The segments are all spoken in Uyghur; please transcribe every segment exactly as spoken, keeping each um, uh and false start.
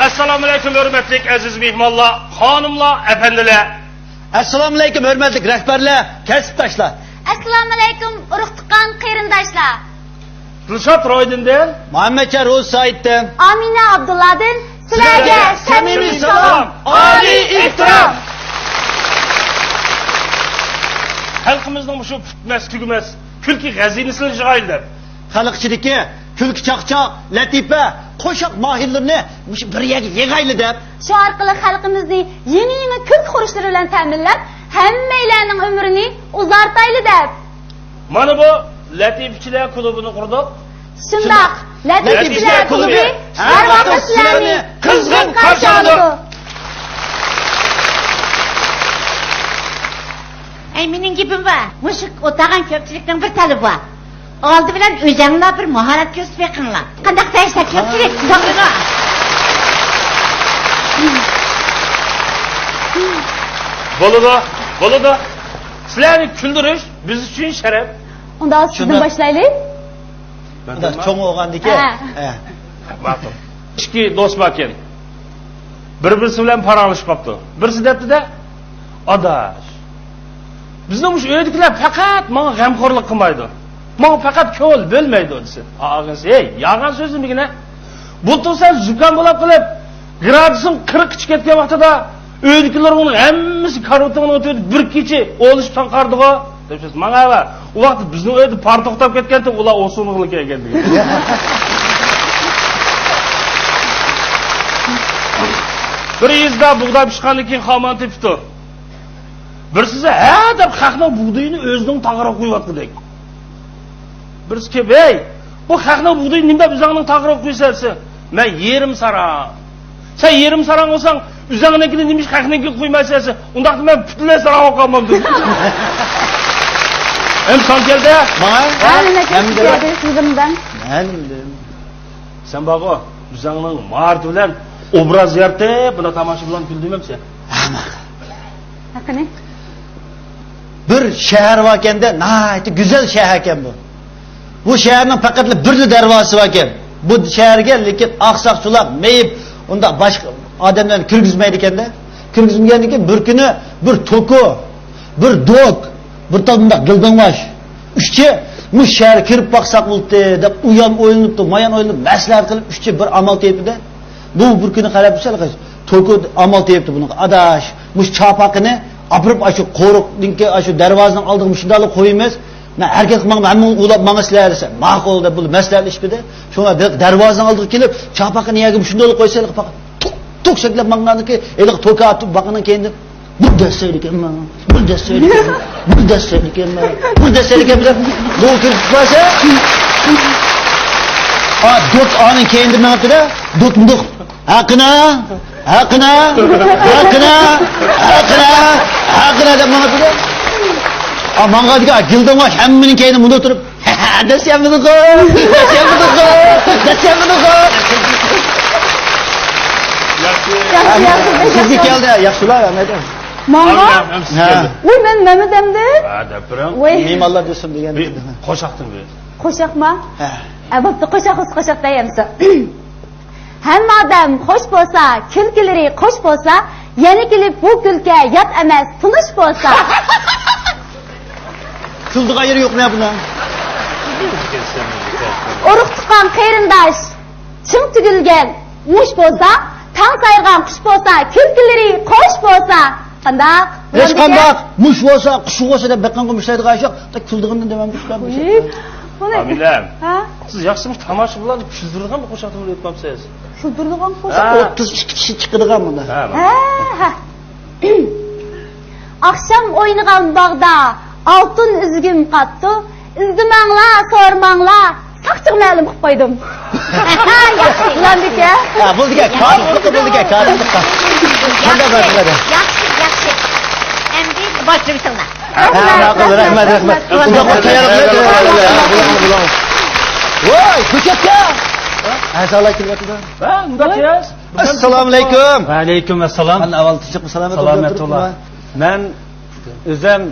ئەسسالامۇئەلەيكۇم، ھۆرمەتلىك ئەزىز مېھمانلار، خانىملار، ئەپەندىلەر! ئەسسالامۇئەلەيكۇم، ھۆرمەتلىك رەھبەرلەر، كەسىپداشلار! ئەسسالامۇئەلەيكۇم، ئۇرۇق-تۇغقان قېرىنداشلار! دىلشات روھىدىندىن، مۇھەممەتجان روزى سايىتتىن، ئامىنە ئابدۇللادىن سىلەرگە سىلەرگە سەمىمىي سەمىمىي سالام، سالام، ئالىي ئېھتىرام! خەلقىمىزنىڭ مۇشۇ پۈتمەس، تۈگىمەس كۈلكە غەزىنىسىنى يىغايلى دەپ، خەلق ئىچىدىكى كۈلكە-چاقچاق، لەتىپە، قوشاق ماھىرلىرىنى مۇشۇ بىر يەرگە يىغايلى دەپ، شۇ ئارقىلىق خەلقىمىزنى يېڭى-يېڭى كۈلكە خۇرۇچلىرى بىلەن تەمىنلەپ، ھەممەيلەننىڭ ئۆمرىنى ئۇزارتايلى دەپ. مانا بۇ لەتىپىچىلەر كۇلۇبىنى قۇردۇق. شۇنداق، شۇنداق. لەتىپىچىلەر كۇلۇبى ھەر ۋاقىت سىلەرنى قىزغىن قارشى ئالىدۇ. ئەي، مېنىڭ گېپىم بار. مۇشۇ ئولتۇرغان كۆپچىلىكنىڭ بىر تەلىپى بار. ئالدى بىلەن ئۆزەڭلار بىر ماھارەت كۆرسىتىپ بېقىڭلار. قانداق دەيسىلەر، كۆپچىلىك؟ بولىدۇ، بولىدۇ. سىلەرنى كۈلدۈرۈش بىز ئۈچۈن شەرەپ. ئۇنداق سىزدىن شۇنداق. باشلايلى. ئۇنداق چوڭ بولغاندىكىن. ھە. ھە. ماقۇل. ئىككى دوست باركەن. بىر-بىرسى بىلەن پاراڭلىشىپ قاپتۇ. بىرسى دەپتۇ-دە، ئاداش، بىزنىڭ مۇشۇ ئۆيدىكىلەر پەقەت ماڭا غەمخورلۇق قىلمايدۇ. ماڭا پەقەت كۆڭۈل بۆلمەيدۇ، دېسە. ئاغىنىسى، ھەي، يالغان سۆزلىمىگىنە. بۇلتۇر سەن زۇكام بولاپ قېلىپ، گرادۇسۇڭ قىرىققىچە كەتكەن ۋاقتىدا، ئۆيدىكىلەرنىڭ ھەممىسى كارىۋىتىڭنىڭ تۆتىدە بىر كېچە ئولىشىپ ساڭا قارىدىغۇ، دەپ سۆز ماڭا بار. ئۇ ۋاقىتتا بىزنىڭ ئۆيدە پار توختاپ كەتكەنتى، ئۇلار ئوسۇنغىلى كەلگەن دېگەن. بىر يېزىدا بۇغداي پىشقاندىن كېيىن خامان تېپىپتۇ. بىرسىسى ھە دەپ خەقنىڭ بۇغدىيىنى ئۆزىنىڭ تاغىرىغا قۇيۇۋاتقۇدەك. بىرسى كېلىپ، ھەي، بۇ خەقنىڭ بۇغدىيىنى نېمە دەپ ئۆزۈڭنىڭ تاغىرىغا قۇيىسەن دېسە، مەن يېرىم ساراڭ. سەن يېرىم ساراڭ بولساڭ، ئۆزۈڭنىڭكىنى نېمىش خەقنىڭكىگە قۇيمايسەن دېسە، ئۇنداقتا مەن پۈتۈنلەي ساراڭ بولۇپ قالمامدىم. ئەمدى ساڭا كەلدى. ماڭا؟ ھە، ھە؟ نېمە كەلدى؟ سىزدىن. مەن بىلدىم. سەن بارغۇ، ئۆزۈڭنىڭ ماھارىتى بىلەن ئوبراز يارىتىپ، بۇنداق تاماشا بىلەن كۈلدۈرمەمسەن؟ ھە، ماقۇل. ھە، قېنى؟ بىر شەھەر باركەندە، ناھايىتى گۈزەل شەھەركەن بۇ. بۇ شەھەرنىڭ پەقەتلا بىرلا دەرۋازىسى باركەن. بۇ شەھەرگە لېكىن ئاقساق-چۇلاق مېيىپ، ئۇنداق باشقا ئادەملەرنى كىرگۈزمەيدىكەندە. كىرگۈزمىگەندىن كېيىن بىر كۈنى بىر توكۇ، بىر دوك، بىر تال مۇنداق گىلدىڭۋاش، ئۈچى مۇشۇ شەھەرگە كىرىپ باقساق بولاتتى دەپ ئۇيان ئويلىنىپتۇ، مايان ئويلىنىپ مەسلىھەت قىلىپ، ئۈچى بىر ئامال تېپىدى. بۇ بىر كۈنى قاراپ تۇرسا، توكۇ ئامال تېپىپتۇ بۇنىڭغا. ئاداش، مۇشۇ چاپاقىنى ئاپىرىپ، ئاشۇ قورۇقنىڭكى، ئاشۇ دەرۋازىنىڭ ئالدىغا مۇشۇنداقلا قويىمىز. مەن ھەرىكەت قىلماڭ، ھەممىڭلار ئۇلاپ ماڭىسىلەر دېسە، ماقۇل دەپ بۇلار مەسلىھەتلىشىپتىدى. شۇڭا دەرۋازىنىڭ ئالدىغا كېلىپ، چاپاقىنى يەرگە مۇشۇنداقلا قويسا، پاقا توك، توك شەكىللەپ ماڭغاندىكى، ھېلىقى توكا ئاتۇپ باققىنىڭ كەينىدىن، بۇ دەسسەيدىكەنمەن، بۇ دەسسەيدىكەنمەن، بۇ دەسسەيدىكەنمەن، بۇ دەسسەيدىكەنمەن دەپ، بۇ كىرىپ كەتسە، ئا، دوت ئانىڭ كەينىدە مېڭىپتۇ-دە، دوت مۇنداق، ھەقىنە، ھەقىنە، ھەقىنە، ھەقىنە، ھەقىنە دەپ ماڭىپتۇ-دە. ئا، ماڭغاندىكى، ئا، گىلدىڭۋاش ھەممىنىڭ كەينىدە مۇنداق تۇرۇپ، دەسسەممىدىغۇ، دەسسەممىدىغۇ، دەسسەممىدىغۇ. ياخشى. ياخشى، ياخشى، بەك سىزگە ياخشى. كەلدى، ياخشىلار، نەدە؟ ماڭا؟ ھە، ھە، سىزگە كەلدى. ۋۇي، مەن، مەنمۇ دەمدى؟ ھە، دەپ بېرىڭ. ۋۇي. مېھمانلار دېسۇن دېگەن. بىر قوشاقتىن بىر. قوشاقما؟ ھە. ھە، بوپتۇ، قوشاق بولسا قوشاق دەي ئەمسە. ھەممە ئادەم خوش بولسا، كۈلكىلىرى قوش بولسا، يەنە كېلىپ بۇ كۈلكە يات ئەمەس، تونۇش بولسا. كۈلىدىغان يېرى يوق نە بۇنىڭ؟ ئۇرۇق-تۇغقان، قېرىنداش، چىڭ تۈگۈلگەن مۇش بولسا، تەڭ سايرىغان قۇش بولسا، كۈلكىلىرى قوش بولسا. قانداق؟ ھېچقانداق. مۇش بولسا، قۇش بولسا دەپ بېقىڭغۇ مۇشلايدىغان ئىش يوق. تاك كۈلىدىغىنىنى دېمەمدىكىن مۇشۇ. ئامىلەم. ھە؟ سىز ياخشىمۇ تاماشىبىنلارنى كۈلدۈرىدىغان بىر قوشاق توغرا ئېيتماپسىز. كۈلدۈرىدىغان قوشاق؟ ھە. ئوتتۇز ئىككى كىشى چىقىدىغان بۇندا. ھە، ھە. ئاخشام ئوينىغان باغدا ئالتۇن ئۈزۈم قاپتۇ. ئىزدىمەڭلار، سورىماڭلار، ساقچىغا مەلۇم قىلىپ قويدۇم. ياخشى. بولدىكەن. ھە، بولدىكەن. كارىملىققا بولدىكەن، كارىملىققا. قانداق بولدى؟ ياخشى، ياخشى. ئەمدى باشلىۋېتىڭلار. ھە، ماقۇل، رەھمەت، رەھمەت. ئۇنداق تەييارلىق قىلىپ. ۋاي، كۆچەتكە. ئەزالار كېلىۋاتىدۇ. ھە، ئۇنداق ياز. ئەسسالامۇئەلەيكۇم. ۋەئەلەيكۇم ئەسسالام. مەن ئاۋۋال تىنچلىقمۇ، سالامەت؟ سالامەت بولۇڭلار. مەن ئۆزۈم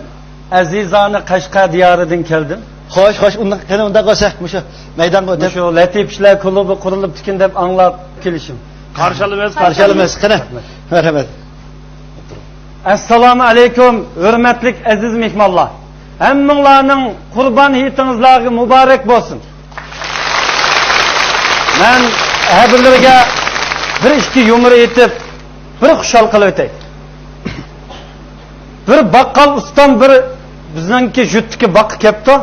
ئەزىزانە قەشقەر دىيارىدىن كەلدىم. خوش، خوش، ئۇنداق، قېنى ئۇنداق بولسا، مۇشۇ مەيدانغا ئۆتۈپ. مۇشۇ لەتىپىچىلەر كۇلۇبى قۇرۇلۇپتىكەن دەپ ئاڭلاپ كېلىشىم. قارشى ئالىمىز، قارشى ئالىمىز. قېنى، مەرھەمەت. ئەسسالامۇ ئەلەيكۇم، ھۆرمەتلىك ئەزىز مېھمانلار. ھەممىڭلارنىڭ قۇربان ھېيتىڭىزلارغا مۇبارەك بولسۇن. مەن ھەر بىرلىرىگە بىر ئىككى يۇمۇر ئېيتىپ، بىر خۇشال قىلىۋېتەي. بىر باققال ئۇستام بىر بىزنىڭكى يۇرتتىكى باغقا كەپتۇ.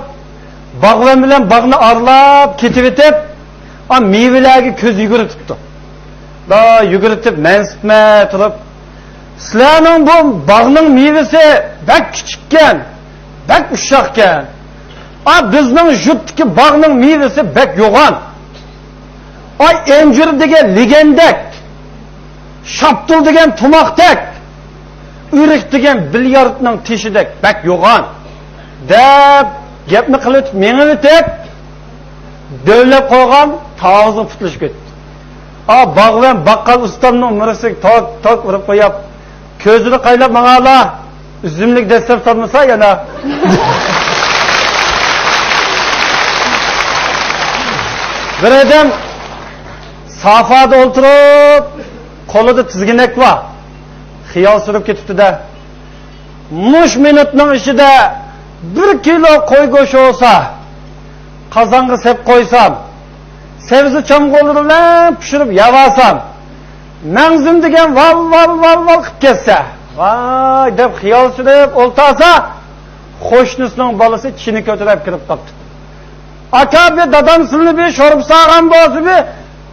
باغۋەن بىلەن باغنى ئارىلاپ كېتىۋېتىپ، ئا، مېۋىلەرگە كۆز يۈگۈرتۈپتۇ. دا يۈگۈرتۈپ مەنسىتمە تۇرۇپ، سىلەرنىڭ بۇ باغنىڭ مېۋىسى بەك كىچىككەن، بەك ئۇششاقكەن. ئا، بىزنىڭ يۇرتتىكى باغنىڭ مېۋىسى بەك يوغان. ئاي، ئەنجۈر دېگەن لېگەندەك، شاپتۇل دېگەن تۇماقتەك، ئۆرۈك دېگەن بىليارتنىڭ تېشىدەك بەك يوغان، دەپ گەپنى قىلىۋېتىپ، مېڭىۋېتىپ، دۆۋىلەپ قويغان تاغىزغا پۇتلىشىپ كەتتى. ئا، باغۋەن باققال ئۇستامنىڭ مۈرىسىگە توك، توك ئۇرۇپ قويۇپ، كۆزىنى قايلاپ ماڭالا، ئۈزۈملۈك دەسسەپ سالمىسا يەنە. بىر ئادەم سافادا ئولتۇرۇپ، قولىدا تىزگىنەك بار. خىيال سۈرۈپ كېتىپتۇ-دە. مۇش مىنۇتنىڭ ئىچىدە بىر كىلو قوي گۆشى بولسا، قازانغا سېلىپ قويسام، سەۋزە چامغۇرلىرى بىلەن پىشۇرۇپ يەۋالسام، مەڭزىم دېگەن ۋال، ۋال، ۋال، ۋال قىلىپ كەتسە، ۋاي دەپ خىيال سۈرۈپ ئولتۇرسا، قوشنىسىنىڭ بالىسى چىنە كۆتۈرۈپ كىرىپ قاپتۇ. ئاكا، بىر دادام سىلىنى بىر شورپا سالغان بولسا، بىر،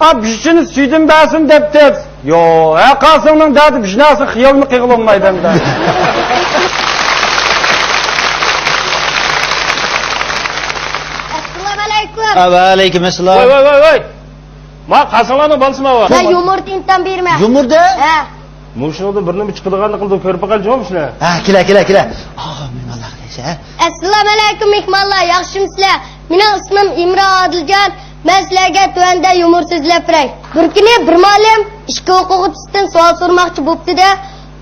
ئا، بىر چىنە سۈيدىن بەرسۇن دەپتى. يوق، ھە، قاسىڭنىڭ دەردى بىر نەرسە خىيالمۇ قىلغىلى بولمايدۇ ئەمدى. ئەسسالامۇ ئەلەيكۇم. ۋەئەلەيكۇم ئەسسالام. ۋاي، ۋاي، ۋاي، ۋاي. ما قاسىڭلارنىڭ بالىسى ما بۇ؟ مەن يۇمۇردا ئىمتىھان بېرىمەن. يۇمۇردا؟ ھە. مۇشۇنىڭدىن بىر نېمە چىقىدىغاننى قىلدىم، كۆرۈپ باقايلىچۇ مۇشۇنى. ھە، كېلە، كېلە، كېلە. ئاغا، مېنى ئاللاغا دەيسە، ھە؟ ئەسسالامۇ ئەلەيكۇم، مېھمانلار، ياخشىمۇسىلەر؟ مېنىڭ ئىسمىم ئىمران ئادىلجان. مەن سىلەرگە تۆۋەندە يۇمۇر سۆزلەپ بېرەي. بىر كۈنى بىر مۇئەللىم ئىككى ئوقۇغۇچىسىدىن سوئال سورىماقچى بوپتۇ-دە،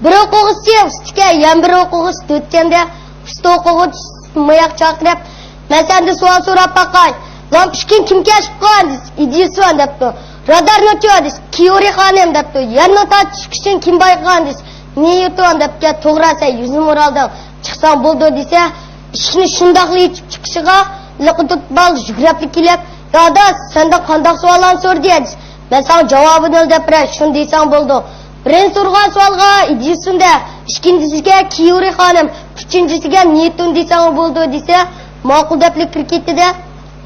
بىر ئوقۇغۇچىسى ئۇستىكەن، يەنە بىر ئوقۇغۇچىسى تۆتكەندە، ئۇستا ئوقۇغۇچىسى ماياق چاقىرىپ، مەن سەندىن سوئال سوراپ باقاي. لامپۇچكىنى كىم كەشىپ قىلغان دېسە، ئېدىسون دەپتۇ. رادارنى ئۇچۇر دېسە، كيۇرى خانىم دەپتۇ. يەرنىڭ تارتىش كۈچىنى كىم بايقىغان دېسە، نيۇتون دەپكەن. توغرا، سەن يۈزنى ئورالدىڭ، چىقساڭ بولىدۇ دېسە، ئىشىكنى شۇنداقلا ئېچىپ چىقىشىغا، لىقىدۇت بال يۈگرەپلا كېلىپ، يا ئادا، سەندىن قانداق سوئاللارنى سورىدى دېسە، مەن ساڭا جاۋابىنى دەپ بېرەي، شۇنى دېسەڭ بولىدۇ. بىرىنچى سورىغان سوئالغا ئېدىسون دە، ئىككىنچىسىگە كيۇرى خانىم، ئۈچىنچىسىگە نيۇتون دېسەڭ بولىدۇ دېسە، ماقۇل دەپلا كىرىپ كەتتى-دە.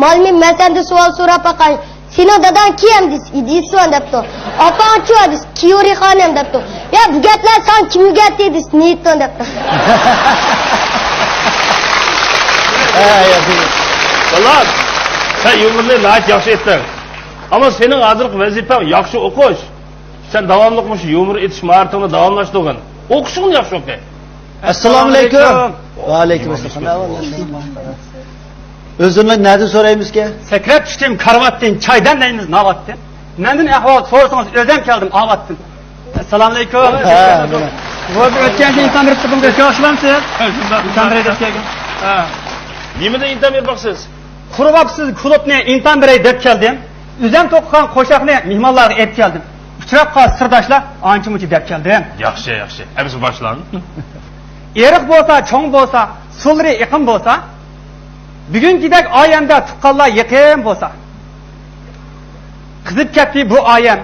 مۇئەللىم، مەن سەندىن سوئال سوراپ باقاي. سېنىڭ داداڭ كىم دېسە، ئېدىسون دەپتۇ. ئاپاڭچۇ دېسە، كيۇرى خانىم دەپتۇ. يا، بۇ گەپلەر ساڭا كىم ئۆگەتتى دېسە، نيۇتون دەپتۇ. بالام، سەن يۇمۇرنى ناھايىتى ياخشى ئېيتتىڭ. ئەمما سېنىڭ ھازىرقى ۋەزىپەڭ ياخشى ئوقۇش. سەن داۋاملىق مۇشۇ يۇمۇر ئېيتىش ماھارىتىڭنى داۋاملاشتۇرغىن. ئوقۇشۇڭنى ياخشى ئوقۇ. ئەسسالامۇ ئەلەيكۇم. ۋەئەلەيكۇم ئەسسالام. ئۆزۈڭلار نەدىن سورايمىزكى؟ سەكرەپ چۈشتۈم كارىۋاتتىن، چاي دەملەيمىز ناۋاتتىن. مەندىن ئەھۋال سورىسىڭىز ئۆزۈم كەلدىم ئاۋاتتىن. ئەسسالامۇ ئەلەيكۇم. ھە، مانا. بۇ ئۆتكەن يىل ئىمتىھان بېرىپ چىقتىم، ئۆتكەن ئوخشىمامسىز؟ ئىمتىھان بېرىپ كەلگەن. ھە. نېمىدىن ئىمتىھان بېرىپ باقسىز؟ قۇرۇۋاپسىز كۇلۇبنى، ئىمتىھان بېرەي دەپ كەلدىم. ئۆزۈم توقۇغان قوشاقنى مېھمانلارغا ئېلىپ كەلدىم. ئۇچراپ قالسا سىرداشلار، ئانچە-مۇنچە دەپ كەلدىم. ياخشى، ياخشى. ئەمىسە باشلاڭ. ئېرىق بولسا، چوڭ بولسا، سۇلىرى ئېقىن بولسا، بۈگۈنكىدەك ئايەمدە تۇغقانلار يېقىن بولسا. قىزىپ كەتتى بۇ ئايەم،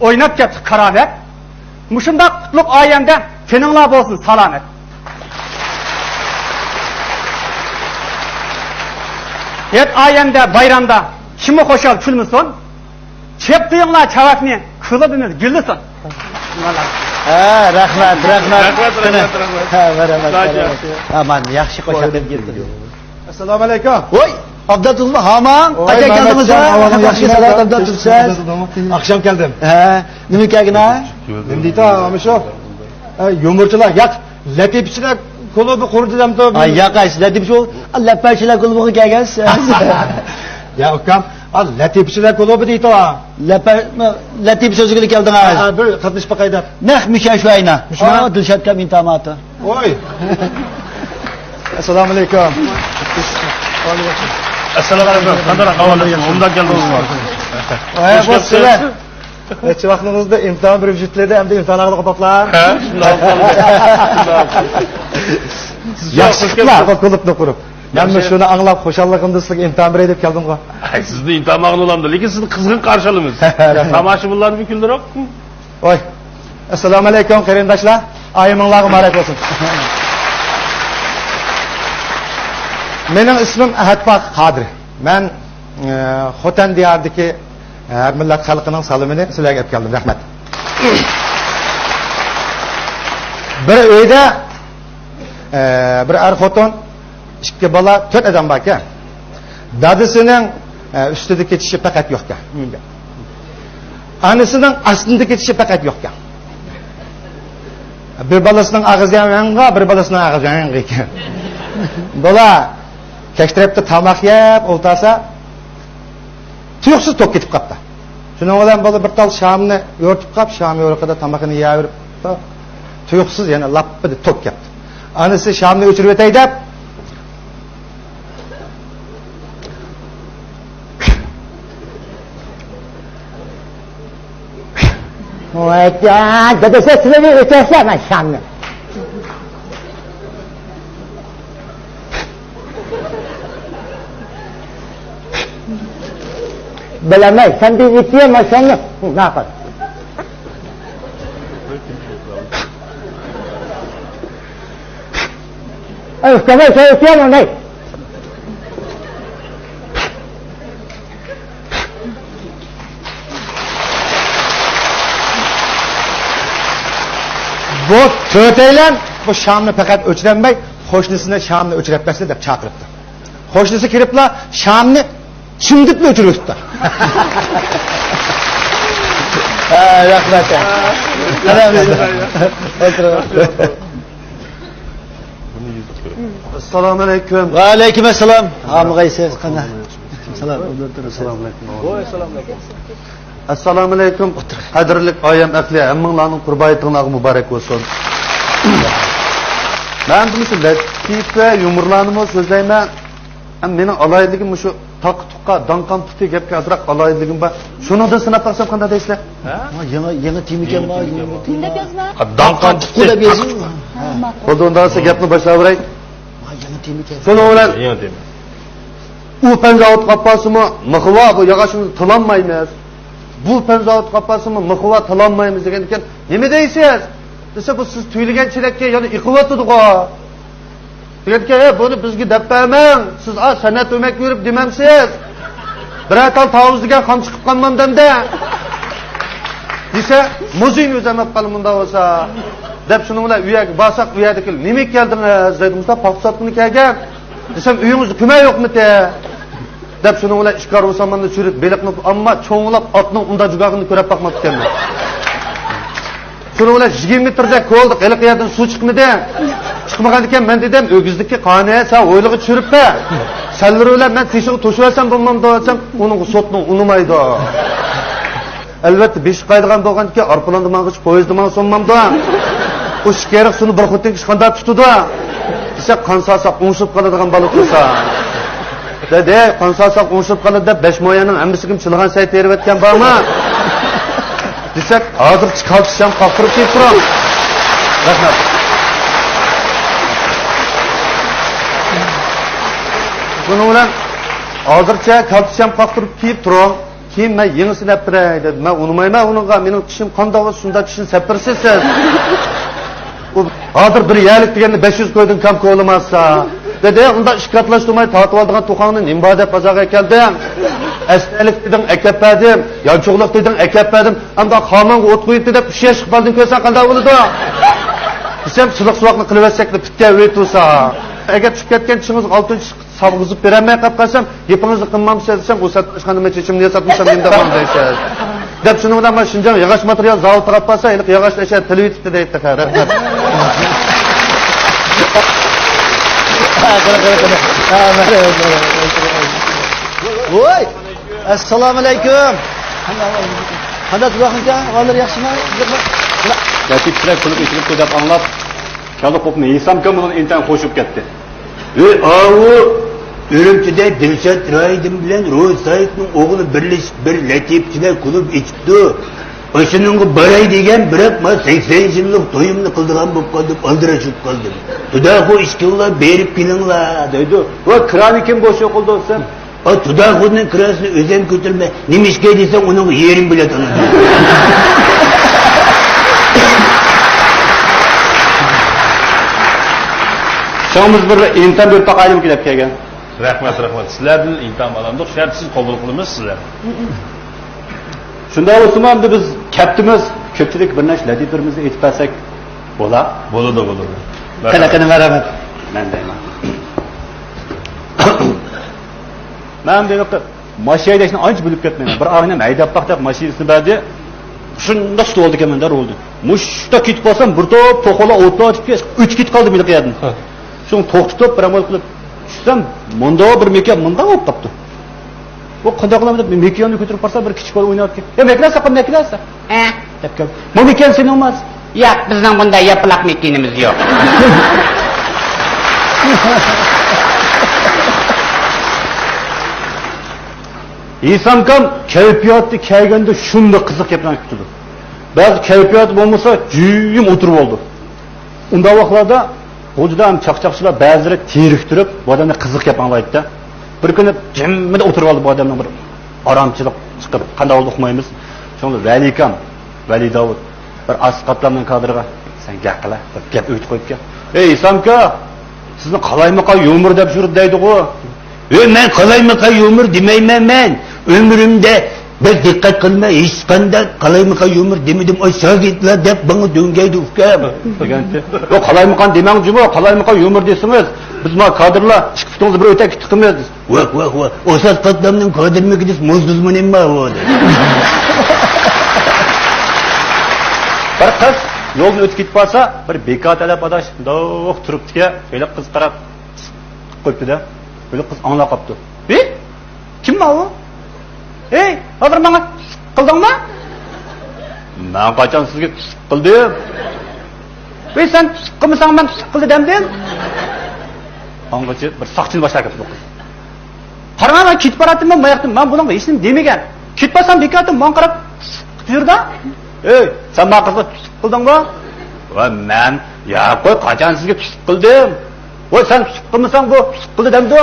ئويناپ كەتتۇق كارامەت. مۇشۇنداق قۇتلۇق ئايەمدە تېنىڭلار بولسۇن سالامەت. ھېيت ئايەمدە، بايرامدا كىممۇ خۇشال كۈلمىسۇن؟ چېپ قويۇڭلار چاۋاكنى، كۇلۇبىمىز گۈللىسۇن. ھە، رەھمەت، رەھمەت. رەھمەت، رەھمەت، رەھمەت. ھە، مەرھەمەت، مەرھەمەت. ئامان، ياخشى قوشاق دەپ كەلدىڭىز. ئەسسالامۇ ئەلەيكۇم. ۋوي، ئابدۇتۇللا ھامان، ۋوي، قاچان كەلدىڭىز؟ ئاخىرقى سائەت ئابدۇتۇلسىز. ئاخشام كەلدىم. ھە، نېمە كەلگىن ھە؟ نېمە دەيدۇ، ئامىشۇ؟ ئە، يۇمۇرچىلار، ياق، لەتىپىچىلەر كۇلۇبى قۇردى دەمدۇ. ئاي، ياق، ئايسىز، لەتىپىچى بول، لەپەچىلەر كۇلۇبىغا كەلگەنسىز. يا ئۇكام، ئا، لەتىپىچىلەر كۇلۇبى دەيدۇ. لەپە-، لەتىپ سۆزىگىلا كەلدىڭىز. ھە، بىر قاتنىشىپ باقاي دەپ. نەق مۇشۇ شۇ ئاينا. مۇشۇ ئا، دىلشات ئاكام ئىمتىھان ئاتى. ۋوي. ئەسسالامۇ ئەلەيكۇم. ئەسسالامۇ ئەلەيكۇم. قانداق ئەھۋالىڭىز؟ ئوبدان كەلدىڭىزمۇ؟ ۋاي، خوش بولسۇن. كەپسىز. نەچچە ۋاقتىڭىزدا ئىمتىھان بېرىپ يۈتتىلىدى، ئەمدى ئىمتىھان ئالغىلى قوپۇپلا. ھە، شۇنداق. ياخشى قىپلا، بۇ كۇلۇبنى قۇرۇپ. مەنمۇ شۇنى ئاڭلاپ، خۇشاللىقىمدىن سىزگە ئىمتىھان بېرەي دەپ كەلدىمغۇ. ئاي، سىزنى ئىمتىھان ئالغىلى بولامدۇ، لېكىن سىزنى قىزغىن قارشى ئالىمىز. رەھمەت. تاماشىبىنلارنى بىر كۈلدۈرۈپ. ۋاي. ئەسسالامۇئەلەيكۇم، قېرىنداشلار. ئايىمىڭلارغا مۇبارەك بولسۇن. مېنىڭ ئىسمىم ئەھەتپاك قادىر. مەن، ئە، خوتەن دىيارىدىكى ھەر مىللەت خەلقىنىڭ سالىمىنى سىلەرگە ئېلىپ كەلدىم. رەھمەت. بىر ئۆيدە، ئە، بىر ئەر خوتۇن، ئىككى بالا، تۆت ئادەم باركەن. دادىسىنىڭ، ئە، ئۈستىدە كېتىشى پەقەت يوقكەن. ئانىسىنىڭ ئاستىدا كېتىشى پەقەت يوقكەن. بىر بالىسىنىڭ ئاغزى ياڭغا، بىر بالىسىنىڭ ئاغزى ياڭغا ئىكەن. بالا كەچ تەرەپتە تاماق يەپ ئولتۇرسا، تۇيۇقسىز توك كېتىپ قاپتۇ. شۇنىڭ بىلەن بالا بىر تال شامنى يورۇتۇپ قاپ، شام يورۇقىدا تامىقىنى يەۋېرىپتۇ. تۇيۇقسىز يەنە لاپپىدە توك كەپتۇ. ئانىسى شامنى ئۆچۈرۈۋېتەي دەپ، ۋايجان، دادىسى سىلىنى ئۆچۈرسە، مەن شامنى. بىلەمەي، سەن بىر ئىككى ماشىنىنى ناقىل. ئۆستەمەي سەن ئىككى ماڭاي. بۇ تۆتەيلەن بۇ شامنى پەقەت ئۆچۈرەلمەي، قوشنىسىنى شامنى ئۆچۈرۈپ بەرسىلە دەپ چاقىرىپتۇ. قوشنىسى كىرىپلا شامنى چىمدىپلا ئۆچۈرۈۋېتىپتۇ. ھە، رەھمەت. ئەسسالامۇئەلەيكۇم. ۋەئەلەيكۇم ئەسسالام. ھامىغايسىز قانا. سالام. ئەسسالامۇئەلەيكۇم. قەدىرلىك ئايەم ئەقلى، ھەممىڭلارنىڭ قۇربانىيىتىڭلارغا مۇبارەك بولسۇن. مەن بۇ مۇشۇ لەتىپە، يۇمۇرلارنىمۇ سۆزلەيمەن. ئەمما مېنىڭ ئالاھىدىلىكىم مۇشۇ تاقا-تۇقا، داڭقان پۇتى گەپكە ئازراق ئالاھىدىلىكىم بار. شۇنىڭدىن سىناپ باقسام قانداق دەيسىلەر؟ ھە؟ ۋاي، يېڭى، يېڭى تېمىكەن، ۋاي، يېڭى تېما. داڭقان پۇتى دەپ يازىڭ. ھە، ماقۇل. بولدى، ئۇنداق بولسا گەپنى باشلاۋېرەي. ۋاي، يېڭى تېمىكەن. شۇنىڭ بىلەن يېڭى تېما. ئۇ پەن زاۋۇتقا ئاپارسىمۇ، مىخىۋا بۇ ياغاچنى تىلالمايمىز. بۇ پەن زاۋۇتقا ئاپارسىمۇ، مىخىۋا تىلالمايمىز دېگەندىكىن، نېمە دەيسىز؟ دېسە، بۇ سىز تۈگىلىگەن چېلەككە يەنە ئېقىۋاتىدىغۇ. دېگەنكى، ھە، بۇنى بىزگە دەپ بەرمەڭ، سىز ئا سەنئەت ئۆمەككە يۈرۈپ دېمەمسىز؟ بىرەر تال تاۋۇز دېگەن خام چىقىپ قالمامدۇ ئەمدى؟ دېسە، مۇزېينى ئۆزۈم ئېلىپ قالىمەن مۇنداق بولسا، دەپ شۇنىڭ بىلەن ئۇ يەرگە بارساق، ئۇ يەردىكى، نېمىگە كەلدىڭىز دەيدۇ، مۇسا پاختا ساتقىلى كەلگەن دېسەم، ئۆيىڭىزدە كۆمەي يوقمىتى؟ دەپ شۇنىڭ بىلەن ئىككى ئارغۇ ساماننى چۈشۈرۈپ بېلىقنى، ئەمما چوڭلاپ ئاتنىڭ ئۇنداق جۇگاغىنى كۆرۈپ باقماپتىكەنمەن. شۇنىڭ بىلەن يىگىرمە مېتىردەك كولدۇق، ھېلىقى يەردىن سۇ چىقمىدى. چىقمىغانىكەن، مەن دېدىم، ئۆگزىدىكى قانى سەن ھويلىغا چۈشۈرۈپ بەر. سەنلىرى بىلەن مەن تېشىغا توشۇۋەرسەم بولمامدۇ دېسەم، ئۇنىڭغا سوتنىڭ ئۇنىمايدۇ. ئەلۋەتتە، بېشى قايىدىغان بولغاندىكىن ئايروپىلاندا ماڭغىچە پويىزدا ماڭسا بولمامدۇ؟ ئۇ ئىككى ھېرىق سۇنى بىر خوتۇنكى قانداق تۇتىدۇ؟ دېسە، قان سالساق ئوڭشىلىپ قالىدىغان بالا تۇرسا. دەيدۇ، قان سالساق ئوڭشىلىپ قالىدۇ دەپ، بەش مو يەرنىڭ ھەممىسىگە چىلىغان سەي تېرىۋەتكەن بارمۇ؟ دېسەك، ھازىرچە كالتە شام قاقتۇرۇپ كېلىپ تۇرۇڭ. رەھمەت. بۇنىڭ بىلەن ھازىرچە كالتە شام قاقتۇرۇپ كېلىپ تۇرۇڭ. كېيىن مەن يېڭىسىنى ئەپ بېرەي دېدى. مەن ئۇنىمايمەن ئۇنىڭغا، مېنىڭ چىشىم قانداق بولسا شۇنداق چىشنى سەپ بېرىسىز سىز. ئۇ ھازىر بىر يەرلىك دېگەننى بەش يۈز كويدىن كەم كولىماسا. دېدى، ئۇنداق ئىككى قاتلاشتۇرماي تارتىۋالىدىغان توخۇڭنى نېمە بار دەپ بازارغا ئەكەلدىم. ئەستەلىك دېدىڭ، ئەكەپ بەردىم. يانچۇقلۇق دېدىڭ، ئەكەپ بەردىم. ئەمدى خامانغا ئوت قويۇپتۇ دەپ ئۈچ ياشلىق بالىنى كۆرسەڭ قانداق بولىدۇ؟ دېسەم، سىلىق-سۇۋاقنى قىلىۋەتسەكلا پۈتكەن ئۆي تۇرسا. ئەگەر چۈشۈپ كەتكەن چىشىڭىزغا ئالتۇن چىش سالغۇزۇپ بېرەلمەي قاپ قالسام، گېپىڭىزنى قىلمامسىز دېسەم، ئۇ ساتمىشقاندا مەن چېچىمنى ياساتمىسام نېمە دەپ ماڭا دەيسىز؟ دەپ شۇنىڭ بىلەن مانا شىنجاڭ ياغاچ ماتېرىيال زاۋۇتىغا ئاپارسا، ھېلىقى ياغاچنى ئەشە تىلىۋېتىپتۇ دەيتتى. رەھمەت. ۋوي! ئەسسالامۇئەلەيكۇم. قانداق تۇرۇۋاتقانكەن؟ ئەھۋاللىرى ياخشىمۇ؟ لەتىپ بىلەن كۇلۇب ئېچىلىپتۇ دەپ ئاڭلاپ، كاللا قوپنى ھېسامكام بۇنىڭ ئىنتايىن خوش بولۇپ كەتتى. ھەي ئاۋۇ، ئۈرۈمچىدە دىلشات رايدىن بىلەن روزى سايىتنىڭ ئوغلى بىرلىشىپ بىر لەتىپچىلەر كۇلۇب ئېچىپتۇ. ئاشۇنىڭغا باراي دېگەن، بىراق، ما سەكسەن يىللىق تويۇمنى قىلىدىغان بولۇپ قالدىم، ئالدىراش بولۇپ قالدىم. تۇداخۇ ئىككىڭلار بېرىپ كېلىڭلار، دەيدۇ. ۋە كىرانى كىم بوش يوق قىلدى دېسەم، ئا، تۇداخۇنىڭ كىراسىنى ئۆزۈم كۆتۈرمەي، نېمىشقا دېسەڭ، ئۇنىڭغا يېرىم بېلەت ئالىدۇ. شۇڭا بىز بىر ئىنتام بېرىپ باقايلىمىكىن دەپ كەلگەن. رەھمەت، رەھمەت. سىلەردىن ئىنتام ئالامدۇق، شەرتسىز قوبۇل قىلىمىز سىلەرنى. شۇنداق بولسىمۇ، ئەمدى بىز كەپتىمىز، كۆپچىلىك بىر نەچچە لەتىپىلىرىمىزنى ئېيتىپ بەرسەك بولا؟ بولىدۇ، بولىدۇ. قېنى، قېنى، مەرھەمەت. مەن دەيمەن. مەن بۇ ياقتا ماشىنا ھەيدەشنى ئانچە بىلىپ كەتمەيمەن. بىر ئاغىنەم ھەيدەپ باق دەپ ماشىنىسىنى بەردى. شۇنداق تۇتۇۋالدىكەنمەن دەررۇ. مۇشۇنداق كېتىپ قالسام، بىر توپ توخۇلار ئوتلاپ ئۆچۈپ كېتىپ قالدى ھېلىقى يەردىن. ھە. شۇڭا توختىتىپ، بىر ئامال قىلىپ چۈشسەم، مۇنداق بىر مېكىيان مۇنداق بولۇپ قاپتۇ. بۇ قانداق قىلىمەن دەپ مېكىياننى كۆتۈرۈپ قارىسام، بىر كىچىك بالا ئويناۋاتىدىكەن. «يا، مەكىلەسە، قىل، مەكىلەسە.» «ھە؟» دەپ كەلدى. «بۇ مېكىيان سېنىڭمۇ؟» «ياق، بىزنىڭ بۇنداق ياپىلاق مېكىيىنىمىز يوق.» ھېسامكام كەيپىياتى كەلگەندە شۇنداق قىزىق گەپلەرنى كۈتىدۇ. بەزى كەيپىياتى بولمىسا، جىم ئولتۇرۇپ ئالىدۇ. ئۇنداق ۋاقىتلاردا غۇلجىدا ھەم چاقچاقچىلار بەزىلىرى تېرىكتۈرۈپ، بۇ ئادەمنى قىزىق گەپ ئاڭلايدىكەن. بىر كۈنى جىممىدە ئولتۇرۇۋالدى بۇ ئادەمنىڭ بىر ئارامچىلىق چىقىپ، قانداق بولدى ئۇقمايمىز. شۇڭا ۋەلىكام، ۋەلى داۋۇت، بىر ئاسقاتلامنىڭ كادىرىغا، «سەن گەپ قىلە» دەپ گەپ ئۆگىتىپ قويۇپكەن. «ئەي ئىسامكا، سىزنى قالايمىقان يۇمۇر دەپ يۈرىدۇ» دەيدىغۇ. «ئۆي، مەن قالايمىقان يۇمۇر دېمەيمەن مەن. ئۆمرۈمدە بەك دىققەت قىلماي، ھېچقانداق قالايمىقان يۇمۇر دېمىدىم. ئاي، شاگىرتلار دەپ ماڭا دۆڭگەيدۇ ئۇكام.» دېگەنتى. «يوق، قالايمىقان دېمەڭ جۇمۇ، قالايمىقان يۇمۇر دېسىڭىز، بىز ما كادىرلار ئىككى پۇتىڭىزنى بىر ئۆتەك تىقىمىز.» «ۋاھ، ۋاھ، ۋاھ، ئاساس قاتلامنىڭ كادىرمىكى دېسە، موزدۇزمۇ نېمە ئۇ؟» دېدى. بىر قىز يولدىن ئۆتۈپ كېتىپ قالسا، بىر بىكار تەلەپ ئاداش مۇنداق تۇرۇپتىكەن، ھېلىقى قىز قاراپ قويۇپتۇ-دە. ھېلىقى قىز ئاڭلاپ قاپتۇ. «ھېي، كىم ماۋۇ؟ ھېي، ھازىر ماڭا قىلدىڭمۇ؟» «مەن قاچان سىزگە قىلدىم؟» «ۋەي، سەن قىلمىساڭ، مەن قىلدى دەمدىم.» ئاڭغىچە بىر ساقچىنى باشلاپ كەپتۇ بۇ قىز. «قاراڭا، مەن كېتىپ باراتتىممەن ماياقتىن، مەن بۇنىڭغا ھېچنېمە دېمىگەن. كېتىپ بارسام، بىكارتىن ماڭا قاراپ يۈردە. ئەي، سەن ما قىزغا قىلدىڭمۇ؟» «ۋە مەن، يا قوي، قاچان سىزگە قىلدىم؟ ۋە سەن قىلمىساڭ، بۇ قىلدى دەمدۇ؟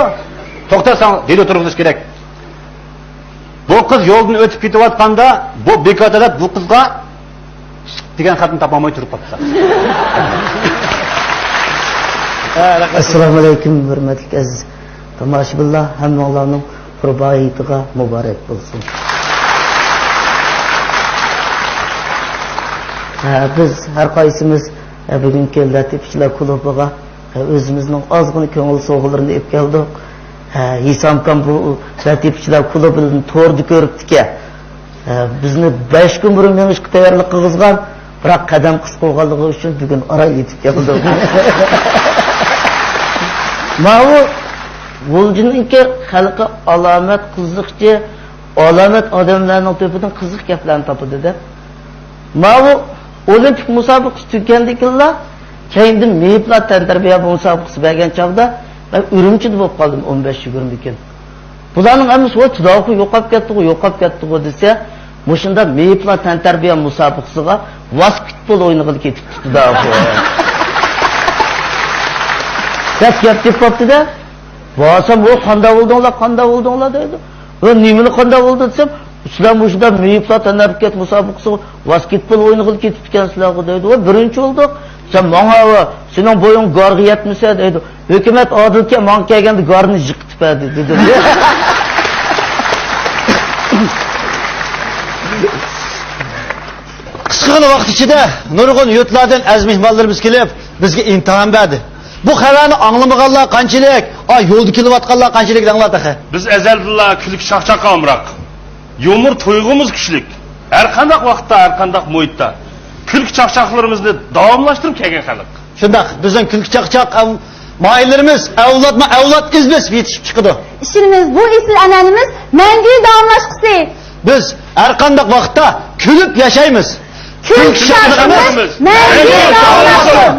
توختا، ساڭا دېلو تۇرغۇزۇش كېرەك.» بۇ قىز يولدىن ئۆتۈپ كېتىۋاتقاندا، بۇ بىكار تەلەپ بۇ قىزغا دېگەن خەتنى تاپالماي تۇرۇپ قاپتۇ. ئەسسالامۇ ئەلەيكۇم، ھۆرمەتلىك ئەزىز تاماشىبىنلار، ھەممىڭلارنىڭ قۇربان ھېيتىغا مۇبارەك بولسۇن. ھە، بىز ھەر قايسىمىز، ھە، بۈگۈنكى لەتىپىچىلەر كۇلۇبىغا ئۆزىمىزنىڭ ئازغىنە كۆڭۈل سوۋغىلىرىنى ئېلىپ كەلدۇق. ھە، ھېسامكام بۇ لەتىپىچىلەر كۇلۇبىدىن توردا كۆرۈپتىكەن. ھە، بىزنى بەش كۈن بۇرۇن مېڭىشقا تەييارلىق قىلغۇزغان، بىراق قەدەم قىسقا بولغانلىقى ئۈچۈن بۈگۈن ئاران يېتىپ كەلدۇق. ماۋۇ غۇلجىنىڭكى خەلقى ئالامەت قىزىقچى، ئالامەت ئادەملەرنىڭ تۆپىدىن قىزىق گەپلەرنى تاپىدۇ-دە. ماۋۇ ئولىمپىك مۇسابىقىسى تۈگىگەندىن كېيىنلا، كەينىدىن مېيىپلار تەنتەربىيە مۇسابىقىسى بەرگەن چاغدا، مەن ئۈرۈمچىدە بولۇپ قالدىم ئون بەش يىگىرمە كۈن. بۇلارنىڭ ھەممىسى، «ۋاي، تۇداخۇ يوقاپ كەتتىغۇ، يوقاپ كەتتىغۇ» دېسە، مۇشۇنداق مېيىپلار تەنتەربىيە مۇسابىقىسىغا ۋاسكېتبول ئوينىغىلى كېتىپتۇ تۇداخۇ دەپ گەپ تېپىپتۇ-دە. بارسام، «ۋو، قانداق بولدۇڭلار، قانداق بولدۇڭلار؟» دەيدۇ. «ۋو، نېمىلا قانداق بولدى؟» دېسەم، «سىلەر مۇشۇنداق مېيىپلار تەنھەرىكەت مۇسابىقىسىغا ۋاسكېتبول ئوينىغىلى كېتىپتىكەنسىلەرغۇ» دەيدۇ. «ۋو، بىرىنچى بولدۇق.» «سەن ماڭا، ۋو، سېنىڭ بويۇڭ گارغا يەتمىسە» دەيدۇ. «ھۆكۈمەت ئادىلكەن، ماڭا كەلگەندە گارنى يىقىتىپ بەردى» دېدى. قىسقىغىنە ۋاقىت ئىچىدە نۇرغۇن يۇرتلاردىن ئەزىز مېھمانلىرىمىز كېلىپ، بىزگە ئىمتىھان بەردى. بۇ خەۋەرنى ئاڭلىمىغانلار قانچىلىك؟ ئا، يولدا كېلىۋاتقانلار قانچىلىك دەڭلار تېخى؟ بىز ئەزەلدىنلا كۈلكە چاقچاققا ئامراق. يۇمۇر تۇيغۇمىز كۈچلۈك. ھەر قانداق ۋاقىتتا، ھەر قانداق مۇھىتتا كۈلكە چاقچاقلىرىمىزنى داۋاملاشتۇرۇپ كەلگەن خەلق. شۇنداق، بىزنىڭ كۈلكە چاقچاق ئەم-، ماھىرلىرىمىز ئەۋلادمۇ ئەۋلاد ئىز بېسىپ يېتىشىپ چىقىدۇ. ئىشىنىمىز، بۇ ئېسىل ئەنئەنىمىز مەڭگۈ داۋاملاشقۇسى. بىز ھەر قانداق ۋاقىتتا كۈلۈپ ياشايمىز. كۈلكە چاقچىقىمىز مەڭگۈ داۋاملاشسۇن!